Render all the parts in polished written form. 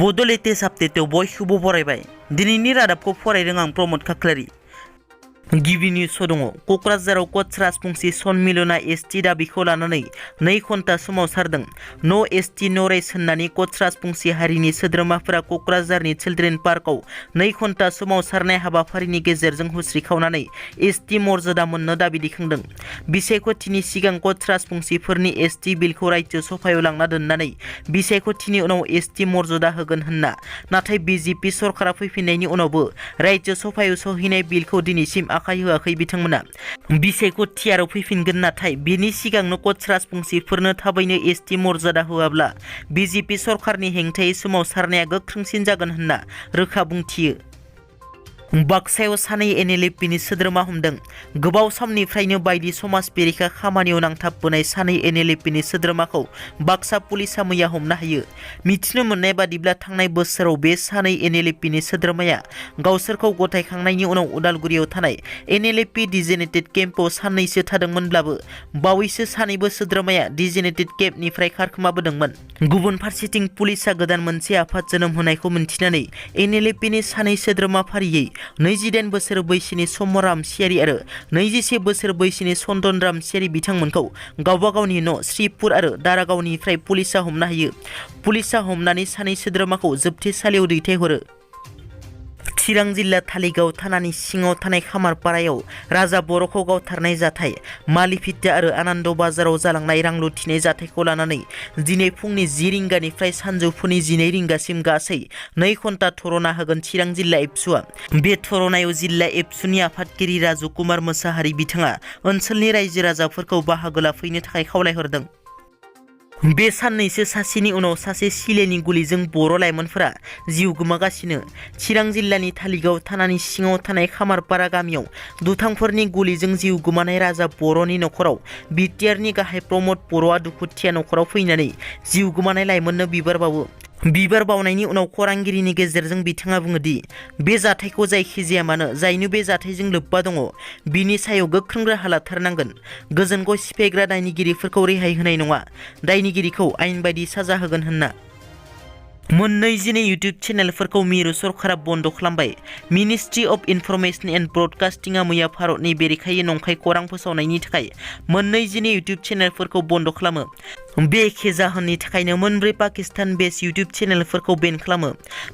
बड' लेटेस्ट आपडेटआव बयखौबो बरायबाय। दिनैनि रादाबखौ फरायदों आं प्रमद खाख्लारि। गिबि निउसआव दङ क'क्राझाराव कच राजबंसि सनमिलना एसटि दाबिखौ लानानै 2 घन्टा सोमावसारदों। न' एसटि न' राइट्स होननानै कच राजबंसि हारिनि सोद्रोमाफोरा क'क्राझारनि चिल्ड्रेन पार्कआव 2 घन्टा सोमावसारनाय हाबाफारिनि गेजेरजों हुस्रिखावनानै एसटि मर्यादा मोननो दाबि दैखांदों। बिसायख'थिनि सिगां कच राजबंसिफोरनि एसटि बिलखौ रायजो सभायाव लांना दोननानै बिसायख'थिनि उनाव एसटि मर्यादा होगोन होनना, नाथाय बिजेपि सरकारा फैफिननायनि उनावबो रायजो सभायाव सौहैनाय बिलखौ दिनैसिम आखाइ होआखै बिथांमोना। बिसायख'थियाव फैफिनगोन, नाथाय बेनि सिगांनो कच राजबंसिफोरनो थाबैनो एसटि मर्यादा होआब्ला बिजेपि सरकारनि हेंथायै सोमावसारनाया गोख्रोंसिन जागोन होनना रोखा बुंथियो। बाक्सायाव सानै NLFB सोद्रोमा हमदों। गोबाव समनिफ्रायनो बायदि समाज बेरेखा खामानियाव नांथाबबोनाय सानै NLFB सोद्रोमाखौ बाक्सा पुलिसा मैया हमनो हायो। मिथिनो मोननाय बादिब्ला थांनाय बोसोराव बे सानै NLFB सोद्रोमाया गावसोरखौ गथायखांनायनि उनाव उदालगुरियाव थानाय NLFB डिजेनेटेड केम्पआव साननैसो थादोंमोनब्लाबो बावैसो सानैबो सोद्रोमाया डिजेनेटेड केम्पनिफ्राय खारखोमाबोदोंमोन। गुबुन फारसेथिं पुलिसा गोदान मोनसे आफाद जोनोम होनायखौ मिन्थिनानै NLFB सानै सोद्रोमा फारियै 28 बोसोर बैसोनि समर रामसियारि आरो 21 बोसोर बैसोनि चन्दन रामसियारि बिथांमोनखौ गावबा गावनि न' श्रीपुर आरो दारागावनिफ्राय पुलिसा हमनो हायो। पुलिसा हमनानै सानै सोद्रोमाखौ जोबथेसालियाव दैथायहरो। चिरां जिल्ला धालिगाव थानानि सिङाव थानाय खामारपारायाव राजा बर'खौ गावथारनाय जाथाय, मालिभिटा आरो आनन्द बाजाराव जालांनाय रां लुथिनाय जाथायखौ लानानै दिनै फुंनि 10 रिंगानिफ्राय सानजौफुनि 12 रिंगासिम गासै 2 घन्टा थरना होगोन चिरां जिल्ला एबसुआ। बे थरनायाव जिल्ला एबसुनि आफादगिरि राजु कुमार मोसाहारि बिथाङा ओनसोलनि रायजो राजाफोरखौ बाहागो लाफैनो थाखाय खावलायहरदों। बे साननैसो सासेनि उनाव सासे सिलेनि गुलिजों बर' लाइमोनफोरा जिउ गोमागासिनो। चिरां जिल्लानि धालिगाव थानानि सिङाव थानाय खामारपारा गामियाव दुथांफोरनि गुलिजों जिउ गोमानाय राजा बर'नि नखराव बिटिआरनि गाहाय प्रमद बर'आ दुखुथिया नखराव फैनानै जिउ गोमानाय लाइमोननो बिबार बावो। बिबार बावनायनि उनाव खौरांगिरिनि गेजेरजों बिथाङा बुङोदि बे जाथायखौ जायखिजाया मानो जायनो बे जाथायजों लोब्बा दङ बिनि सायाव गोख्रों राहा लाथारनांगोन। गोजोनखौ सिफायग्रा दायनिगिरिफोरखौ रेहाय होनाय नङा, दायनिगिरिखौ आयेन बायदि साजा होगोन होनना। मोननै जिनै इउटुब चेनेलफोरखौ मिरु सरकारा बन्द खालामबाय। मिनिस्ट्रि अफ इनफरमेशन एन्ड ब्रडकास्टिंआ मैया भारतनि बेरेखायै नंखाय खौरां फोसावनायनि थाखाय मोननै जिनै इउटुब चेनेलफोरखौ बन्द खालामो। बे एखे जाहोननि थाखायनो मोनब्रै पाकिस्तान बेस इउटुब चेनेलफोरखौ बेन खालामो।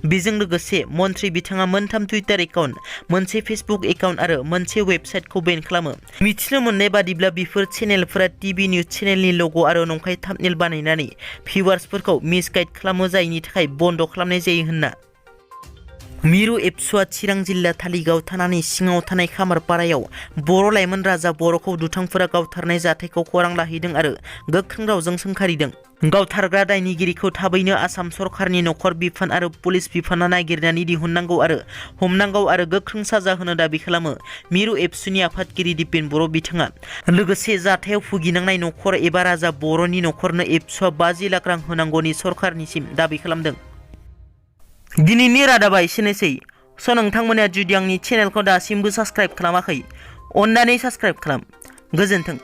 बेजों लोगोसे मन्थ्रि बिथाङा मोनथाम टुइटार एकाउन्ट, मोनसे फेसबुक एकाउन्ट आरो मोनसे वेबसाइटखौ बेन खालामो। मिथिनो मोननाय बादिब्ला बेफोर चेनेलफोरा टिभि निउज चेनेलनि लग' आरो नंखाय थाम्बनेल बानायनानै भिउवार्सफोरखौ मिसगाइड खालामो, जायनि थाखाय बन्द खालामनाय जायो होनना। मिरु एबसुआ चिरां जिल्ला धालिगाव थानानि सिङाव थानाय खामारपारायाव बर' लाइमोन राजा बर'खौ दुथांफोरा गावथारनाय जाथायखौ खौरां लाहैदों आरो गोख्रों रावजों सोंखारिदों। गावथारग्रा दायनिगिरिखौ थाबैनो आसाम सरकारनि नखर बिफान आरो पुलिस बिफाना नागिरनानै दिहुननांगौ आरो हमनांगौ आरो गोख्रों साजा होनो दाबि खालामो मिरु एबसुनि आफादगिरि दिपेन बर' बिथाङा। लोगोसे जाथायाव भुगिनांनाय नखर एबा राजा बर'नि नखरनो एबसुआ 50 लाख रां होनांगौनि सरकारनिसिम दाबि खालामदों। दिनैनि रादाबा एसेनोसै। नोंथांमोना जुदि आंनि चेनेलखौ दासिमबो साबस्क्राइब खालामाखै, अन्नानै साबस्क्राइब खालाम। गोजोन्थों।